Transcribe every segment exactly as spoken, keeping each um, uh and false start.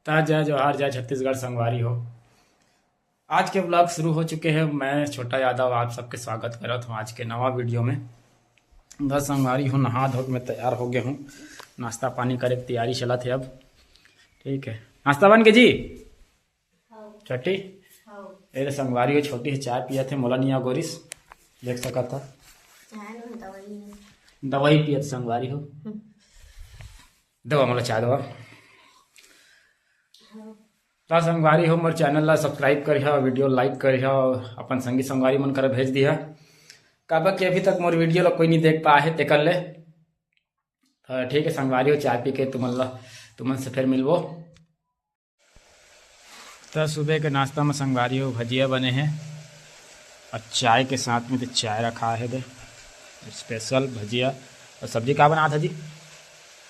त जय जोहार, जय छत्तीसगढ़ संगवारी हो। आज के व्लॉग शुरू हो चुके हैं। मैं छोटा यादव आप सबके स्वागत करत हूँ आज के नवा वीडियो में। बस संगवारी हो, नहा धो के मैं तैयार हो गया हूँ। नाश्ता पानी करे के तैयारी चलत है अब। ठीक है, नाश्ता बन के जी। छोटी, ये तो संगवारी हो, छोटी है, चाय पियत है, मोला निया गोरिस, देख सकत था। दवाई पियत संगवारी हो। देवा मोला चाय देवा। त संगवारी हो, मोर चैनल ला सब्सक्राइब करिहा, वीडियो लाइक करिहा, अपन संगी संगवारी मन करा भेज दिहा। काबर कि अभी तक मोर वीडियो ला कोई नहीं देख पाए है, तेकर ले। त ठीक है संगवारी हो, चाय पी के तुमन ला, तुमन से फिर मिलबो। त सुबह के नाश्ता में संगवारी हो, भजिया बने हैं और चाय के साथ में तो चाय रखा है दे, स्पेशल भजिया। और सब्जी का बनात है जी?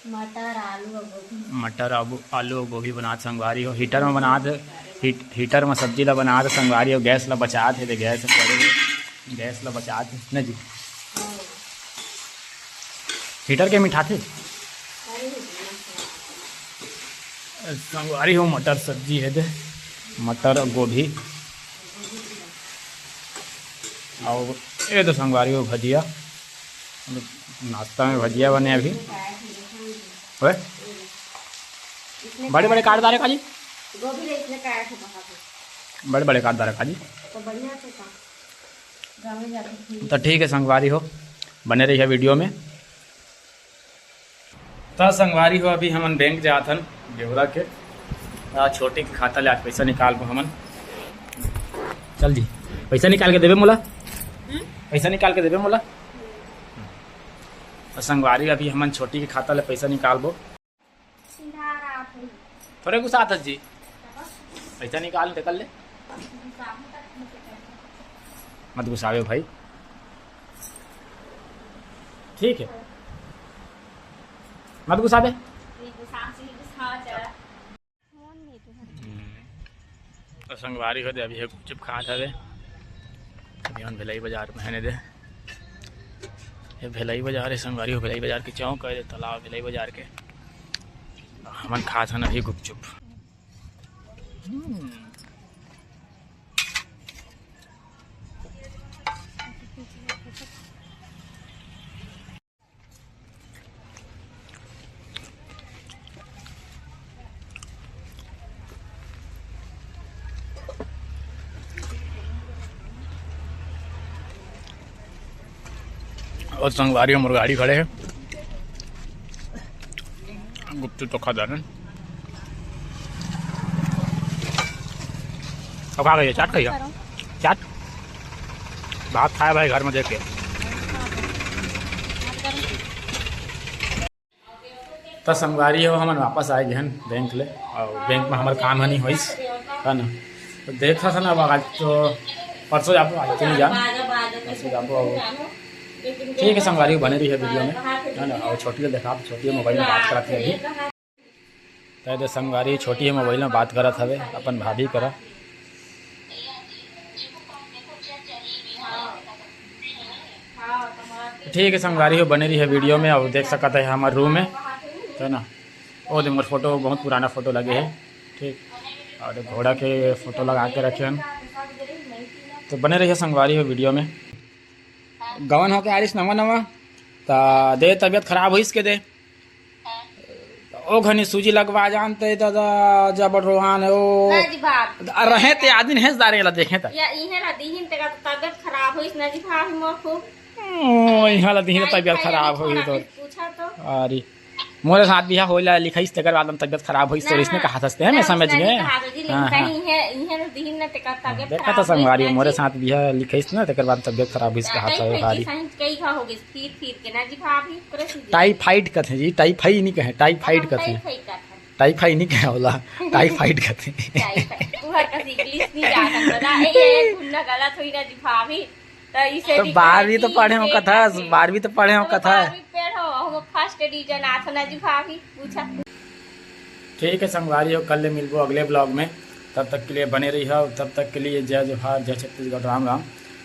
मटर, आलू और गोभी। मटर, आलू, आलू और गोभी बनात संगवारी हो। हीटर में बनात, हीट-, हीटर में सब्जी ला बनात संगवारी हो। गैस ला बचात है, दे गैस पड़े, गैस ला बचात है ना जी। हीटर के मिठाथे। संगवारी हो, मटर सब्जी है दे, मटर और गोभी। और ये तो संगवारी हो भजिया, नाश्ता में भजिया बने अभी। ओए, बड़े बड़े काट डारे काजी। गोभी ले इसने काट है बाहर से। बड़े बड़े काट डारे काजी। तो बढ़िया से का। गाँव जाके फिर तो ठीक है संगवारी हो, बने रहिए वीडियो में। त संगवारी हो, अभी हमन बैंक जात हन गेवरा के। आ, छोटी के खाता ले आज पैसा निकालबो हमन। चल जी, पैसा निकाल के देबे मोला। पैसा निकाल के देबे मोला। त संगवारी, अभी हमन छोटी के खाता ले पैसा निकालबो। थोड़े गुस्सा आता जी, पैसा निकाल निकल ले। मत गुस्सावे भाई, ठीक है, मत गुस्सावे। हम्म। तो संगवारी हो दे, अभी ये गुपचुप खात हवे। अभी हम भिलाई बाजार में है ने दे, ये भिलाई बाजार है संगवारी हो, भिलाई बाजार के चौक है, तालाब भिलाई बाजार के। हमन खात हन अभी गुपचुप। हम्म। और संगवारी हमर गाड़ी खड़े है, गुपचुप तो खा जाने। अब खा गई है, चाट खाई है? चाट? भात खाए भाई घर में देख के। त संगवारी हो, हमन वापस आए गए हन बैंक ले, और बैंक में हमर काम ह नहीं होइस, है ना? तो देखा था ना, अब आज तो परसों जाबो, आज तो नहीं जान, परसों जाबो। और ठीक है संगवारी हो, बने रही है वीडियो में, है ना? और छोटी ल देखा, छोटी मोबाइल में बात कराती है अभी। त ये दे संगवारी, छोटी ह मोबाइल में बात करत हवे अपन भाभी करा। ठीक है संगवारी हो, बने रही है वीडियो में। और देख सकत है हमारे रूम में, है ना, वो दे मोर फोटो, बहुत पुराना फोटो लगे है, ठीक, और घोड़ा के फोटो लगा के रखे हैं। तो बने रहिए संगवारी हो वीडियो में। गवन होके आरिस नवा नवा, त दे तबीयत खराब होइस के दे। ओ घनी सूजी लगवा जानते दादा, जबर रोहान है ओ। ना जी बाप। आ, रहे ते आदिन हेस दारे ला देखे त। या इहे ला दिहिन तेका तो तबियत खराब होइस ना जी भाभी मोर खूब। ओ, इहाँ ला दिहिन टाइफाइड तबियत खराब होई तो। पूछा तो। अरे, मोरे साथ बिहा होइला लिखाइस तेकर बाद में तबियत खराब होइस तो ना, इसने कहा सस्ते हैं, मैं ना, समझ उसने गए। नहीं कहा तो जी, लेकिन हाँ, हाँ। कहीं इहे, इहे ला दिहिन ना तेका तबियत देखा खराब तो होइस संगवारी, ना मोरे जी। साथ बिहा लिखाइस ना तेकर बाद तबियत खराब होइस, कहा टाइफाइड था भारी। जी, सही कई घा हो गइस। फिर, फिर के ना जी भाभी, पूरा सीजन। टाइफाइड कथे जी, टाइफाई नहीं कहे, टाइफाइड हाँ, कथे। टाइफाई कथे। टाइफाई नहीं कहे होला, टाइफाइड कथे। टाइफाइड। तू हर कस इंग्लिश नहीं जानत बता। ए, ए, घूमना गलत होई ना जी भाभी। तो इसे तो भी बारहवीं तो कहे पढ़े हो कि कथा, कथे। बारहवीं तो पढ़े हो तो कथा। बारहवीं पढ़ो, हम फर्स्ट डिवीजन आथो ना जी भाभी, पूछा। ठीक है संगवारी हो, कल ले मिलबो अगले ब्लॉग में। तब तक के लिए बने रही हो, तब तक के लिए जय जोहार, जय छत्तीसगढ़, राम राम।